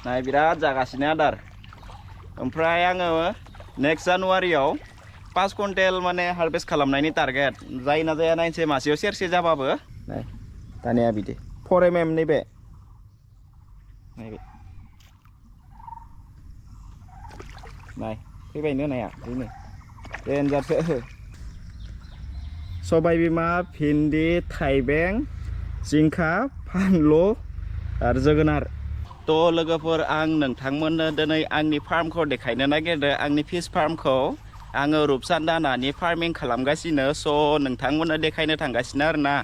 नाय बिराद जागासिनो आदार ओमफ्राय आङो नेक्स्ट जानुवारियाव 5 कुइन्टेल माने हारभेस्ट खालामनायनि टारगेट जायोना जाया नायनोसै मासेयाव सेरसे जाबाबो नाय दानिया बिदि 4 mm नैबे नाय फैबायनो नाया बेनो देनजारसो सबाय बिमा भिन्दि थाइबें जिंखा फानलु आरो जोगोनार तो लोगोफोर आं नोंथांमोननो दिनै आंनि फार्मखौ देखायनो नागिरदों आंनि फिश फार्मखौ आङो रुपसान्दा नानि फार्मिं खालामगासिनो स' नोंथांमोननो देखायनो थांगासिनो आरोना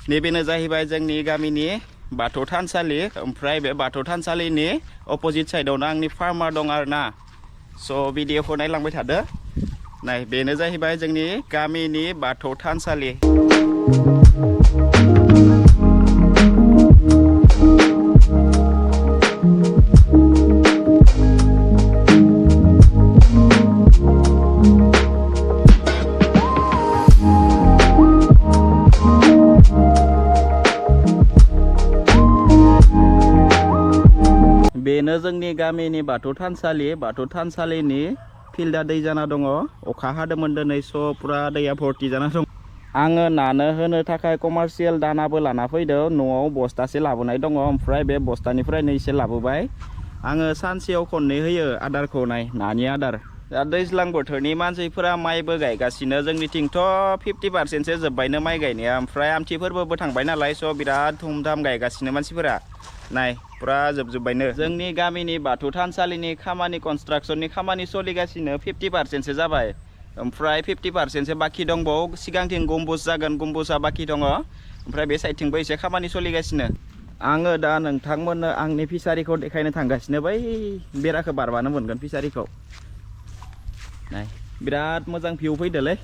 नैबेनो जाहैबाय जोंनि गामिनि बाथौ थानसालि ओमफ्राय बे बाथौ थानसालिनि अपोजिट साइडआवनो आंनि फार्मा दं आरोना स' भिडिअखौ नायलांबाय थादो नाय बेनो जाहैबाय जोंनि गामिनि बाथौ थानसालि बेनो जोंनि गामिनि बाथौ थानसालिनि फिल्डा दै जाना दङ अखा हादोंमोन दिनै स' पुरा दैया भर्ति जाना दं आङो नानो होनो थाखाय कमार्शियेल दानाबो लाना फैदों न'आव बस्थासे लाबोनाय दङ ओमफ्राय बे बस्थानिफ्रायनो एसे लाबोबाय आङो सानसेयाव खननै होयो आदारखौ नानि आदार दा दैज्लां बोथोरनि मानसिफोरा माइबो गायगासिनो जोंनिथिंथ' 50%सो जोब्बायनो माइ गायनाया ओमफ्राय आमथि फोरबोबो थांबाय नालाय स' बिराद धुमधाम गायगासिनो मानसिफोरा नाय पुरा जोबजोब्बायनो जोंनि गामिनि बाथौ थानसालिनि खामानि कनस्ट्राक्सननि खामानि सोलिगासिनो 50%सो जाबाय ओमफ्राय 50%सो बाखि दंबावो सिगांथिं गम्बुज जागोन गम्बुजआ बाखि दङ ओमफ्राय बे साइडथिंबो एसे खामानि सोलिगासिनो आङो दा नोंथांमोननो आंनि फिसारिखौ देखायनो थांगासिनो बै बेराखौ बारबानो मोनगोन फिसारिखौ नाय बिराद मोजां भिउ फैदोलै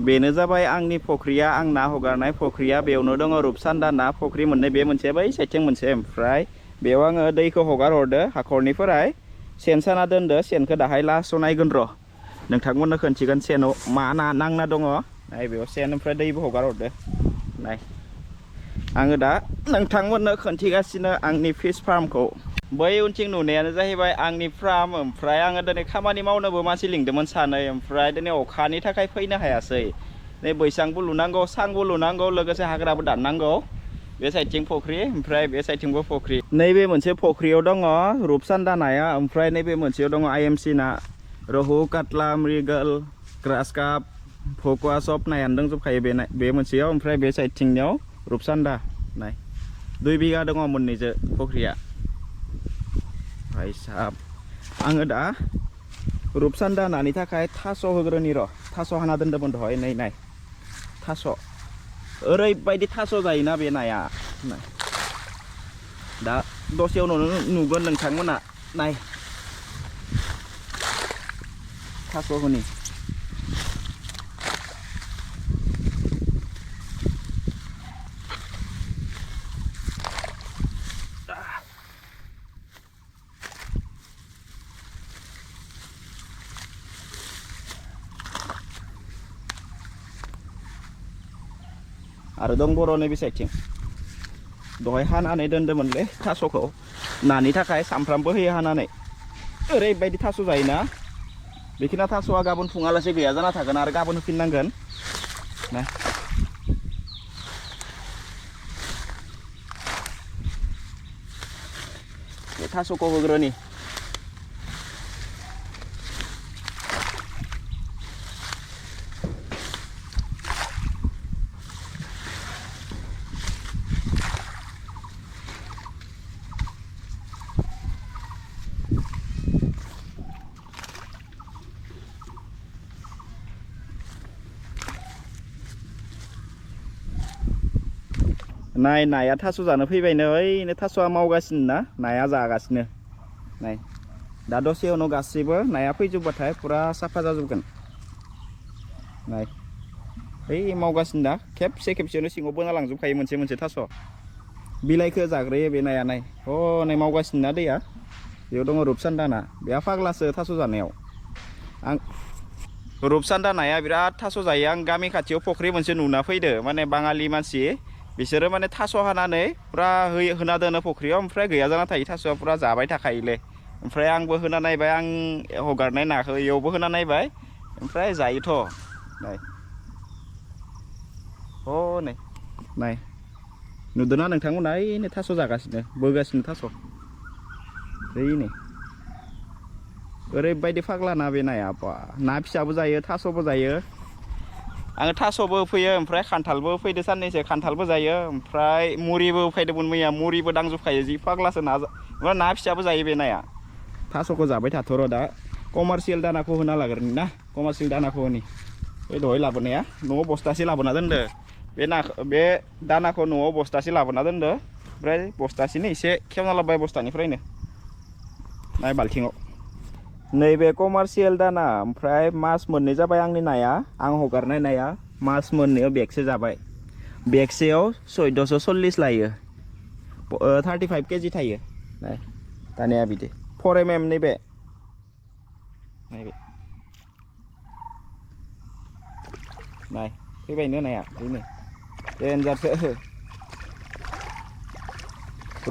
बेनो जाबाय आंनि फख्रिया आं ना हगारनाय फख्रिया बेयावनो दङ रुपसान्दा ना फख्रि मोननै बे मोनसे बै साइडथिं मोनसे ओमफ्राय बेयाव आङो दैखौ हगार हरदो हाखरनिफ्राय सेन साना दोनदो सेनखौ दाहाय लास्टआव नायगोन र' नोंथांमोननो खोन्थिगोन सेनाव मा ना नांना दङ नाय बेयाव सेन ओमफ्राय दैबो हगार हरदो नाय आङो दा नोंथांमोननो खोन्थिगासिनो आंनि फिश फार्मखौ बै उनथिं नुनायानो जाहैबाय आंनि फार्म ओमफ्राय आङो दिनै खामानि मावनोबो मानसि लिंदोंमोन सानै ओमफ्राय दिनै अखानि थाखाय फैनो हायासै नै बैसांबो लुनांगौ सांबो लुनांगौ लोगोसे हाग्राबो दाननांगौ बे साइडथिं फख्रि ओमफ्राय बे साइडथिंबो फख्रि नैबे मोनसे फख्रियाव दङ रुपसान्दा नाया ओमफ्राय नैबे मोनसेयाव दङ IMC ना रहु काटला मृगल ग्रास काप भकुवा सब नायानो दंजोबखायो बे मोनसेयाव ओमफ्राय बे साइडथिंनियाव रुपसान्दा नाय 2 बिघा दङ मोननैजो फख्रिया भाई साहब आङो दा रुपसान्दा नानि थाखाय थास' होग्रोनि र' थास' हाना दोन्दोंमोन दहाय नै नाय थास' ओरैबायदि थास' जायोना बे नाया दा दसेयाव नुगोन नोंथांमोना नाय थास' होनि आरो दं बर' नैबे साइडथिं दहाय हानानै दोन्दोंमोनलै थास'खौ नानि थाखाय सामफ्रामबो होयो हानानै ओरैबायदि थास' जायोना बेखिना थास'आ गाबोन फुङालासे गैया जाना थागोन आरो गाबोन होफिननांगोन ना बे थास'खौ होग्रोनि नाय नाया थास' जानो फैबायनो ओइनो थास'आ मावगासिनो ना नाया जागासिनो नाय दा दसे उनाव गासैबो नाया फैजोबबाथाय पुरा साफा जाजोबगोन नाय ओइ मावगासिनो दा खेबसेयावनो सिङाव बोना लांजोबखायो मोनसे मोनसे थास' बिलाइखौ जाग्रोयो बे नाया नाय नै मावगासिनो ना दैया बेयाव दङ रुपसान्दा ना बेहा फाग्लासो थास' जानायाव आं रुपसान्दा नाया बिराद थास' जायो आं गामि खाथियाव फख्रि मोनसे नुना फैदो माने बाङालि मानसि बिसोरो माने थास' हानानै फुरा होना दोनो फुख्रियाव ओमफ्राय गैया जाना थायो थास'आ फुरा जाबाय थाखायोलै ओमफ्राय आंबो होना नायबाय आं हगारनाय नाखौ इयावबो होना नायबाय ओमफ्राय जायोथ' नाय नै नाय नुदोंना नोंथांमोना ओइनो थास' जागासिनो बोगासिनो थास' ओइनै ओरैबायदि फाग्ला ना बे नाया बा ना फिसाबो जायो थास'बो जायो आङो थास'बो होफैयो ओमफ्राय खान्थालबो होफैदो साननैसो खान्थालबो जायो ओमफ्राय मुरिबो होफैदोंमोन मैया मुरिबो दांजोबखायो जि फाग्लासो ना फिसाबो जायो बे नाया थास'खौ जाबाय थाथ'र' दा कमार्सियेल दानाखौ होना लाग्रोनि ना कमार्सियेल दानाखौ होनि बे दहाय लाबोनाया न'आव बस्थासे लाबोना दोनदो बे दानाखौ न'आव बस्थासे लाबोना दोनदो ओमफ्राय बस्थासेनो एसे खेवना लाबोबाय बस्थानिफ्रायनो नाय बाल्थिङाव नैबे कमार्सियेल दाना ओमफ्राय मास मोननै जाबाय आंनि नाया आं हगारनाय नाया मास मोननैयाव बेगसे जाबाय बेगसेयाव 1440 लायो 35 केजि थायो नाय दानिया बिदि 4 mm नैबे नाय फैबायनो नाया बेनो देन्जारसो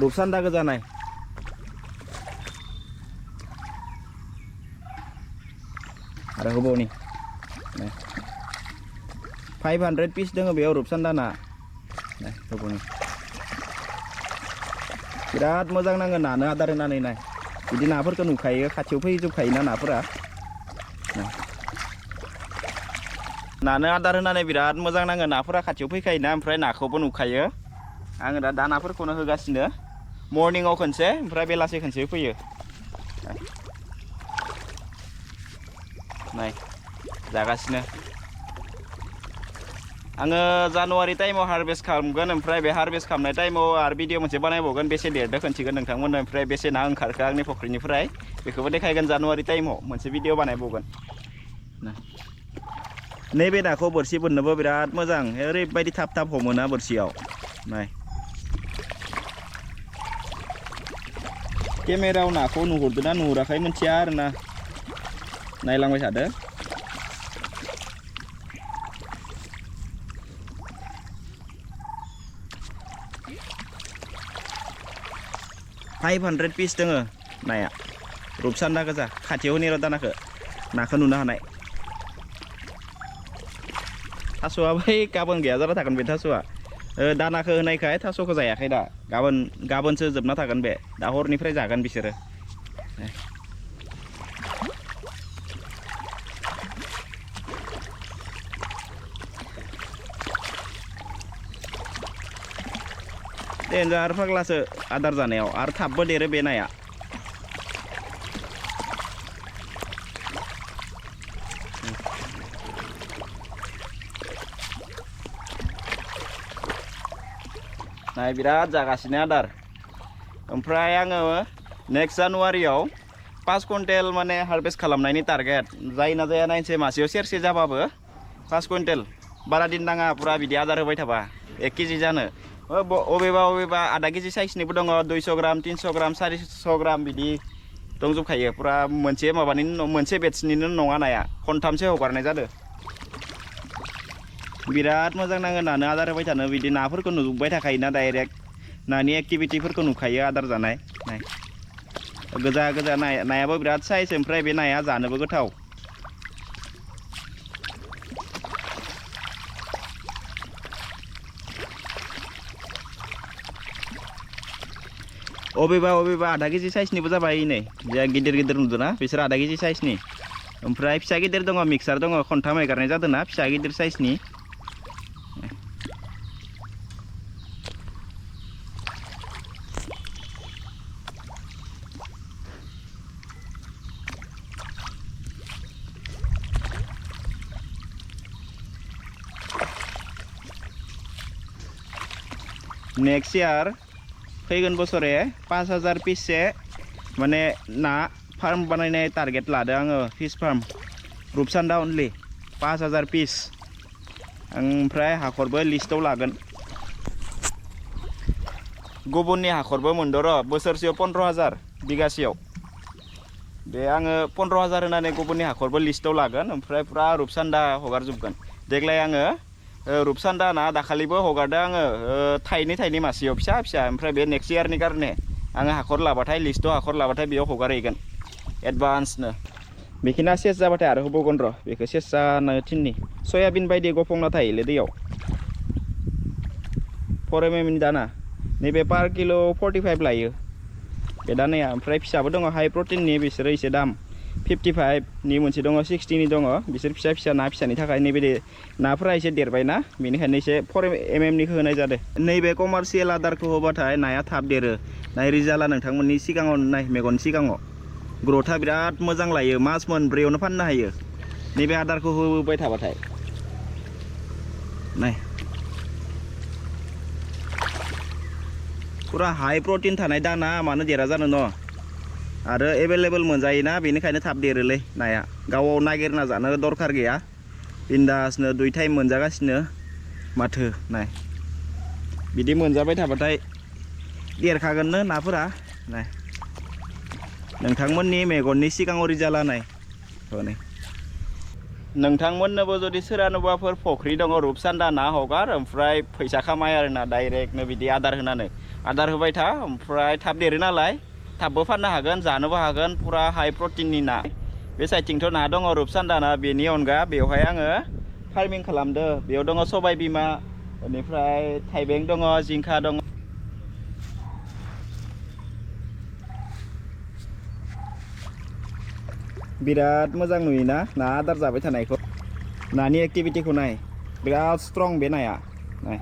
रुपसान्दा गोजा नाय आरो होबावनि 500 पिस दङ बेयाव रुपसान्दा ना होबावनि बिराद मोजां नाङो नानो आदार होनानै नाय बिदि नाफोरखौ नुखायो खाथियाव फैजोबखायोना नाफोरा नानो आदार होनानै बिराद मोजां नाङो नाफोरा खाथियाव फैखायोना ओमफ्राय नाखौबो नुखायो आङो दा दानाफोरखौनो होगासिनो मर्निंआव खनसे ओमफ्राय बेलासे खनसे फैयो नाय जागासिनो आङो जानुवारि टाइमाव हारभेस्ट खालामगोन ओमफ्राय बे हारभेस्ट खालामनाय टाइमाव आरो भिडिअ मोनसे बानायबावगोन बेसे देरदो खोन्थिगोन नोंथांमोननो ओमफ्राय बेसे ना ओंखारखो आंनि फुख्रिनिफ्राय बेखौबो देखायगोन जानुवारि टाइमाव मोनसे भिडिअ बानायबावगोन नैबे नाखौ बोरसि बोननोबो बिराद मोजां ओरैबायदि थाब थाब हमोना बोरसियाव नाय केमेरायाव नाखौ नुहुरदोंना नुहुराखै मिथिया आरोना नायलांबाय थादो 500 पिस दङ नाया रुपसान्दा गोजा खाथियाव होनि र' दानाखौ नाखौ नुनो हानाय थास'आ बै गाबोन गैया जाना थागोन बे थास'आ दानाखौ होनायखाय थास'खौ जायाखै दा गाबोनसो जोबना थागोन बे दा हरनिफ्राय जागोन बिसोरो देन्जार फाग्लासो आदार जानायाव आरो थाबबो देरो बे नाया नाय बिराद जागासिनो आदार ओमफ्राय आङो नेक्स्ट जानुवारियाव 5 कुइन्टेल माने हारभेस्ट खालामनायनि टारगेट जायना जाया नायनोसै मासेयाव सेरसे जाबाबो 5 कुइन्टेल बारा दिन नाङा पुरा बिदि आदार होबाय थाबा 1 केजि जानो अबेबा आधा केजि साइजनिबो दङ 200 ग्राम 300 ग्राम 400 ग्राम बिदि दंजोबखायो पुरा मोनसे माबानि मोनसे बेट्सनिनो नङा नाया खनथामसो हगारनाय जादों बिराद मोजां नाङो नानो आदार होबाय थानो बिदि नाफोरखौ नुबाय थाखायोना डाइरेक्ट नानि एक्टिभिटिफोरखौ नुखायो आदार जानाय नाय गोजा गोजा नायाबो बिराद साइज ओमफ्राय बे नाया जानोबो गोथाव अबेबा आधा केजि साइजनिबो जाबाय नै गिदिर गिदिर नुदोंना बिसोर आधा केजि साइजनि ओमफ्राय फिसा गिदिर दङ मिक्सार दङ खनथाम एगारनाय जादोंना फिसा गिदिर साइजनि नेक्स्ट इयार फैगोन बोसोरे 5000 पिससे माने ना फार्म बानायनाय टारगेट लादों आङो फिश फार्म रुपसान्दा अनलि 5000 पिस ओमफ्राय हाखरबो लिस्टआव लागोन गुबुननि हाखरबो मोनदों र' बोसोरसेयाव 15000 बिगासेयाव बे आङो 15000 होनानै गुबुननि हाखरबो लिस्टआव लागोन ओमफ्राय पुरा रुपसान्दा हगारजोबगोन देग्लाय आङो रुपसान्दा ना दाखालिबो हगारदों आङो थाइनै मासेयाव फिसा फिसा ओमफ्राय बे नेक्स्ट इयारनि कारने आङो हाखर लाबाथाय लिस्टआव हाखर लाबाथाय बेयाव हगारहैगोन एडभान्सनो बेखिना सेस जाबाथाय आरो होबावगोन र' बेखौ सेस जानो थिननि सयाबिन बायदि गफंना थायोलै दैयाव 4 mm नि दाना नैबे पार किल' 45 लायो बे दानाया ओमफ्राय फिसाबो दङ हाइ प्रटिननि बिसोरो एसे दाम 55 नि मोनसे दङ 60 नि दङ बिसोर फिसा फिसा ना फिसानि थाखाय नैबे नाफोरा एसे देरबायना बेनिखायनो एसे 4 mm निखौ होनाय जादों नैबे कमार्शियेल आदारखौ होबाथाय नाया थाब देरो नाय रिजाल्टआ नोंथांमोननि सिगाङाव नाय मेगननि सिगाङाव ग्रथआ बिराद मोजां लायो मास मोनब्रैयावनो फाननो हायो नैबे आदारखौ होबाय थाबाथाय नाय पुरा हाई प्रटिन थानाय दाना मानो देरा जानो न आरो एभेलेबल मोनजायोना बेनिखायनो थाब देरोलै नाया गावआव नागिरना जानो दरखार गैया बिन्दासनो 2 टाइम मोनजागासिनो माथो नाय बिदि मोनजाबाय थाबाथाय देरखागोननो नाफोरा नाय नोंथांमोननि मेगननि सिगाङाव रिजाल्टआ नाय हनै नोंथांमोननोबो जुदि सोरानोबाफोर फख्रि दङ रुपसान्दा ना हगार ओमफ्राय फैसा खामाय आरोना डाइरेक्टनो बिदि आदार होनानै आदार होबाय था ओमफ्राय थाब देरो नालाय थाबबो फाननो हागोन जानोबो हागोन पुरा हाई प्रटिननि ना बे साइडथिंथ' ना दङ रुपसान्दा ना बेनि अनगा बेवहाय आङो फार्मिं खालामदो बेयाव दङ सबाय बिमा बेनिफ्राय थाइबें दङ जिंखा दङ बिराद मोजां नुयोना ना आदार जाबाय थानायखौ नानि एक्टिभिटिखौ नाय बिराद स्ट्रं बे नाया नाय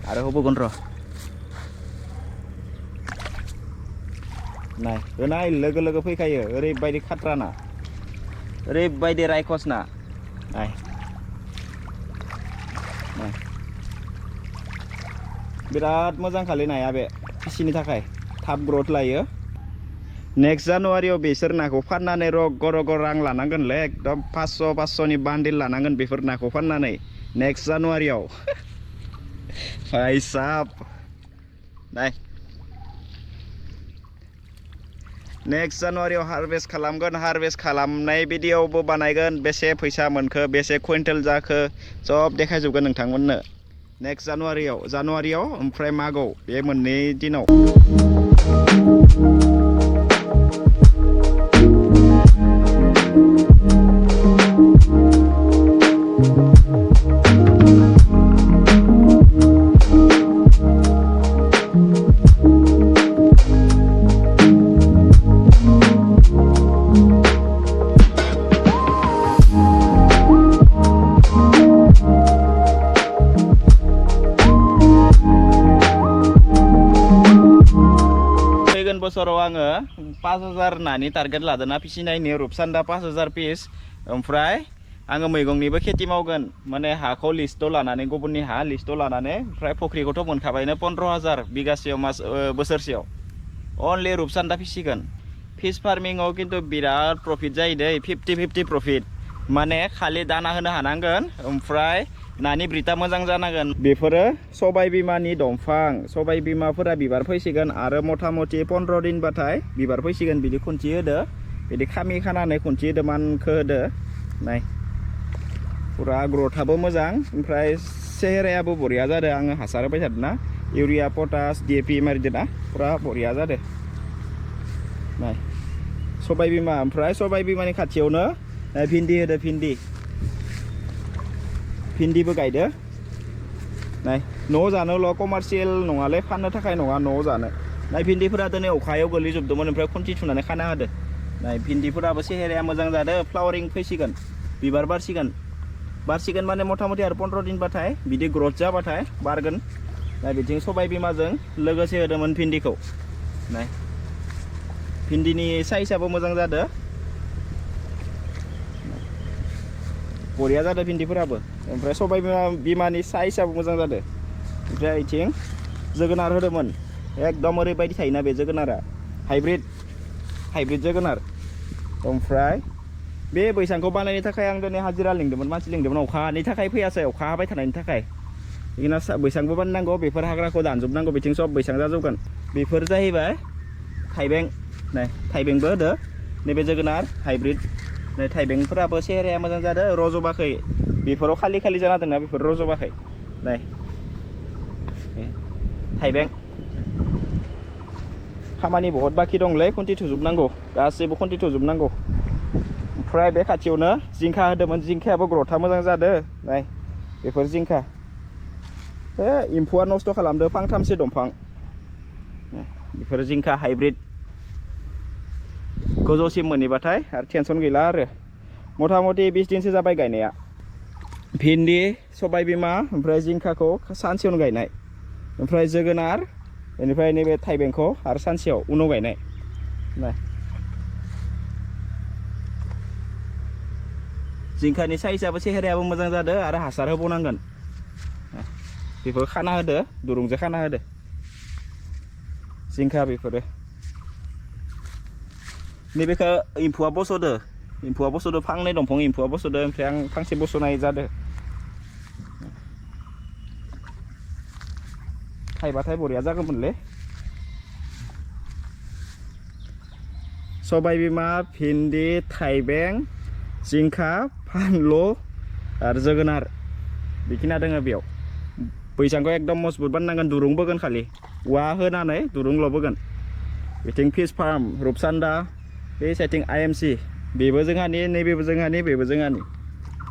आरो होबावगोन र' नाय होनाय लोगो लोगो फैखायो ओरैबायदि खाट्रा ना ओरैबायदि रायखस ना नाय नाय बिराद मोजां खालि नाया बे फिसिनि थाखाय थाब ग्रथ लायो नेक्स्ट जानुवारियाव बिसोर नाखौ फाननानै रग रां लानांगोनलै एकदम 500 नि बान्डिल लानांगोन बेफोर नाखौ फाननानै नेक्स्ट जानुवारियाव भाई साहब नाय नेक्स्ट जानुवारियाव हारभेस्ट खालामगोन हारभेस्ट खालामनाय भिडिअबो बानायगोन बेसे फैसा मोनखो बेसे कुइन्टेल जाखो सब देखायजोबगोन नोंथांमोननो नेक्स्ट जानुवारियाव ओमफ्राय मागोआव बे मोननै दिनाव बोसोराव आङो 5000 नानि टारगेट लादोंना फिसिनायनि रुपसान्दा 5000 पिस ओमफ्राय आङो मैगंनिबो खेथि मावगोन माने हाखौ लिस्टआव लानानै गुबुननि हा लिस्टआव लानानै ओमफ्राय फख्रिखौथ' मोनखाबायनो 15000 बिगासेयाव बोसोरसेयाव अनलि रुपसान्दा फिसिगोन फिश फार्मिंआव खिन्थु बिराद प्रफिट जायो दै 50-50 प्रफिट माने खालि दाना होनो हानांगोन ओमफ्राय नानि ब्रिटा मोजां जानांगोन बेफोरो सबाय बिमानि दंफां सबाय बिमाफोरा बिबार फैसिगोन आरो मथा मथि 15 दिन बाथाय बिबार फैसिगोन बिदि खुन्थि होदो बिदि खामि खानानै खुन्थि होदो मानखो होदो नाय पुरा ग्रथआबो मोजां ओमफ्राय सेहेरायाबो बरिया जादों आङो हासार होबाय थादों ना इउरिया पटास DAP मारिदो ना पुरा बरिया जादों नाय सबाय बिमा ओमफ्राय सबाय बिमानि खाथियावनो भिन्दि होदो भिन्दिबो गायदो नाय न'आव जानोल' कमार्शियेल नङालै फाननो थाखाय नङा न'आव जानो नाय भिन्दिफोरा दिनै अखायाव गोलैजोबदोंमोन ओमफ्राय खुन्थि थुनानै खाना होदो नाय भिन्दिफोराबो सेहेराया मोजां जादों फ्लावारिं फैसिगोन बिबार बारसिगोन माने मथा मथि आरो 15 दिन बाथाय बिदि ग्रथ जाबाथाय बारगोन नाय बिथिं सबाय बिमाजों लोगोसे होदोंमोन भिन्दिखौ नाय भिन्दिनि साइजआबो मोजां जादों बरिया जादों भिन्दिफोराबो ओमफ्राय सबाय बिमानि साइजआबो मोजां जादों ओमफ्राय इथिं जोगोनार होदोंमोन एकदम ओरैबायदि थायोना बे जोगोनारा हाइब्रिद जोगोनार ओमफ्राय बे बैसांखौ बानायनो थाखाय आं दिनै हाजिरा लिंदोंमोन मानसि लिंदोंमोन अखानि थाखाय फैयासै अखा हाबाय थानायनि थाखाय बेखिना बैसांबो बानायनांगौ बेफोर हाग्राखौ दानजोबनांगौ बिथिं सब बैसां जाजोबगोन बेफोर जाहैबाय थाइबें नाय थाइबेंबो होदो नैबे जोगोनार हाइब्रिद थाइबेंफोराबो सेहेराया मोजां जादों रज'बाखै बेफोराव खालि खालि जाना दंना बेफोर रज'बाखै नै थाइबें खामानि बहुत बाखि दंलै खुन्थि थुजोबनांगौ गासैबो खुन्थि थुजोबनांगौ ओमफ्राय बे खाथियावनो जिंखा होदोंमोन जिंखायाबो ग्रथा मोजां जादों नै बेफोर जिंखा एम्फौआ नस्थ' खालामदो फांथामसो दंफां बेफोर जिंखा हाइब्रिद गोजौसिम मोनहैबाथाय आरो टेनसन गैला आरो मथा मथि 20 दिनसो जाबाय गायनाया भिन्दि सबाय बिमा ओमफ्राय जिंखाखौ सानसेयावनो गायनाय ओमफ्राय जोगोनार बेनिफ्राय नैबे थाइबेंखौ आरो सानसेयाव उनाव गायनाय जिंखानि साइजआबो सेहेरायाबो मोजां जादों आरो हासार होबावनांगोन बेफोर खाना होदो दुरुंजों खाना होदो जिंखा बेफोरो नैबेखौ एम्फौआ बस'दो फांनै दंफां एम्फौआ बस'दो ओमफ्राय आं फांसे बस'नाय जादों थाइबाथाय बरिया जागौमोनलै सबाय बिमा भिन्दि थाइबें जिंखा फानलु आरो जोगोनार बेखिना दोङो बेयाव बैसांखौ एकदम मजबुत बानायनांगोन दुरुं बोगोन खालि औवा होनानै दुरुंल' बोगोन बिथिं फिस फार्म रुपसान्दा बे साइथिं IMC बेबो जोंहानि नैबेबो जोंहानि बेबो जोंहानि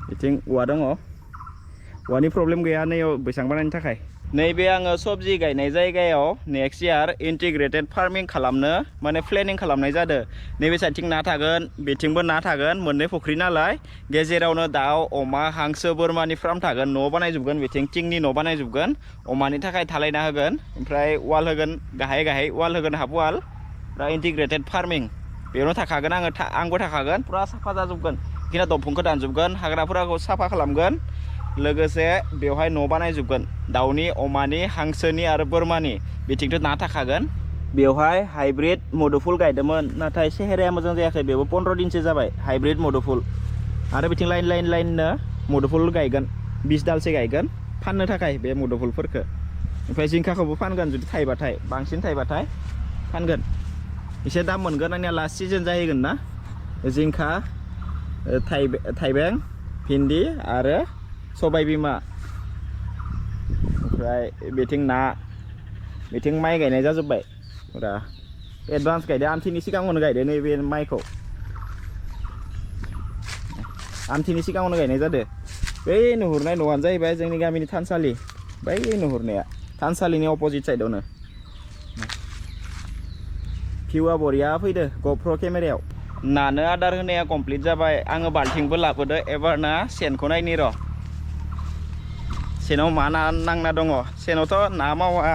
बिथिं औवा दङ औवानि प्रब्लेम गैया नैयाव बैसां बानायनो थाखाय नैबे आङो सबजि गायनाय जायगायाव नेक्स्ट इयार इन्टिग्रेटेड फार्मिं खालामनो माने प्लेनिं खालामनाय जादों नैबे साइथिं ना थागोन बिथिंबो ना थागोन मोननै फुख्रि नालाय गेजेरावनो दाउ अमा हांसो बोरमानि फार्म थागोन न' बानायजोबगोन बिथिं थिंनि न' बानायजोबगोन अमानि थाखाय थालायना होगोन ओमफ्राय वाल होगोन गाहाय गाहाय वाल होगोन हाफ वाल दा इन्टिग्रेटेड फार्मिं बेयावनो थाखागोन आंबो थाखागोन फुरा साफा जाजोबगोन बिदिनो दंफांखौ दानजोबगोन हाग्राफोरखौ साफा खालामगोन लोगोसे बेवहाय न' बानायजोबगोन दाउनि अमानि हांसोनि आरो बोरमानि बिथिंथ' ना थाखागोन बेवहाय हाइब्रिद मधुफुल गायदोंमोन नाथाय सेहेराया मोजां जायाखै बेबो 15 दिनसो जाबाय हाइब्रिद मधुफुल आरो बिथिं लाइननो मधुफुल गायगोन 20 दालसो गायगोन फाननो थाखाय बे मधुफुलफोरखौ ओमफ्राय जिंखाखौबो फानगोन जुदि थाइबाथाय बांसिन थाइबाथाय फानगोन एसे दाम मोनगोन आंनिया लास्ट सिजन जाहैगोन ना जिंखा थाइबें भिन्दि आरो सबाय बिमा ओमफ्राय बिथिं ना बिथिं माइ गायनाय जाजोब्बाय फुरा एडभान्स गायदो आमथिनि सिगाङावनो गायदो नैबे माइखौ आमथिनि सिगाङावनो गायनाय जादों बै नुहुरनाय न'आनो जाहैबाय जोंनि गामिनि थानसालि बै नुहुरनाया थानसालिनि अपोजिट साइडआवनो भिउआ बरिया फैदो GoPro केमेरायाव नानो आदार होनाया कमप्लिट जाबाय आङो बाल्थिंबो लाबोदो एबार ना सेनखौ नायनि र' सेनाव मा ना नांना दङ सेनावथ' ना मावा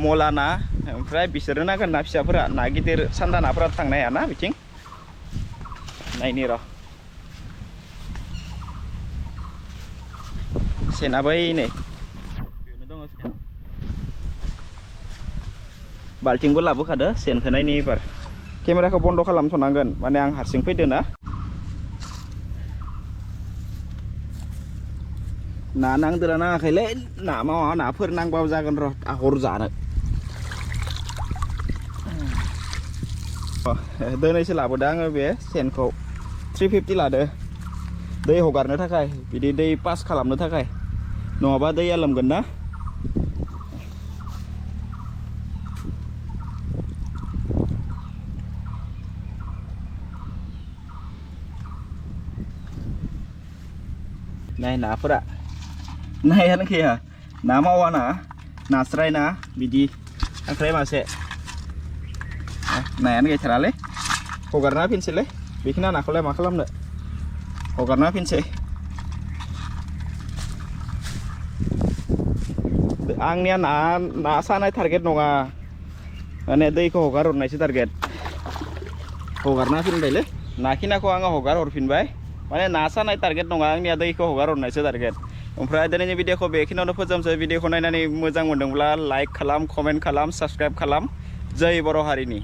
मला ना ओमफ्राय बिसोरनो नांगोन ना फिसाफोरा ना गिदिर सान्दा नाफोरा थांनो हाया ना बिथिं नायनि र' सेना बै नै बेयावनो दङ सेन बाल्थिंबो लाबोखादो सेनखौ नायनि एबार केमेराखौ बन्द खालामथ'नांगोन माने आं हारसिं फैदो ना ना नांदोना नाङाखैलै ना मावा नाफोर नांबाबो जागोन र' हर जानो दिनैसो लाबोदों आङो बे सेनखौ 350 लादो दै हगारनो थाखाय बिदि दै पास खालामनो थाखाय नङाबा दैया लोमगोन ना नाय नाफोरा नायानो गैया ना मावा ना नास्राय ना बिदि खांख्राइ मासे नायानो गैथारालै हगारना फिनसैलै बेखिना नाखौलाय मा खालामनो हगारना फिनसै आंनिया ना सानाय टारगेट नङा माने दैखौ हगार हरनायसो टारगेट हगारना फिनबायलै नाखिनाखौ आङो हगार हरफिनबाय माने ना सानाय टारगेट नङा आंनिया दैखौ हगार हरनायसो टारगेट ओमफ्राय दिनैनि भिडिअखौ बेखिनियावनो फोजोबसै भिडिअखौ नायनानै मोजां मोनदोंब्ला लाइक खालाम कमेन्ट खालाम साबस्क्राइब खालाम जय बर' हारिनि।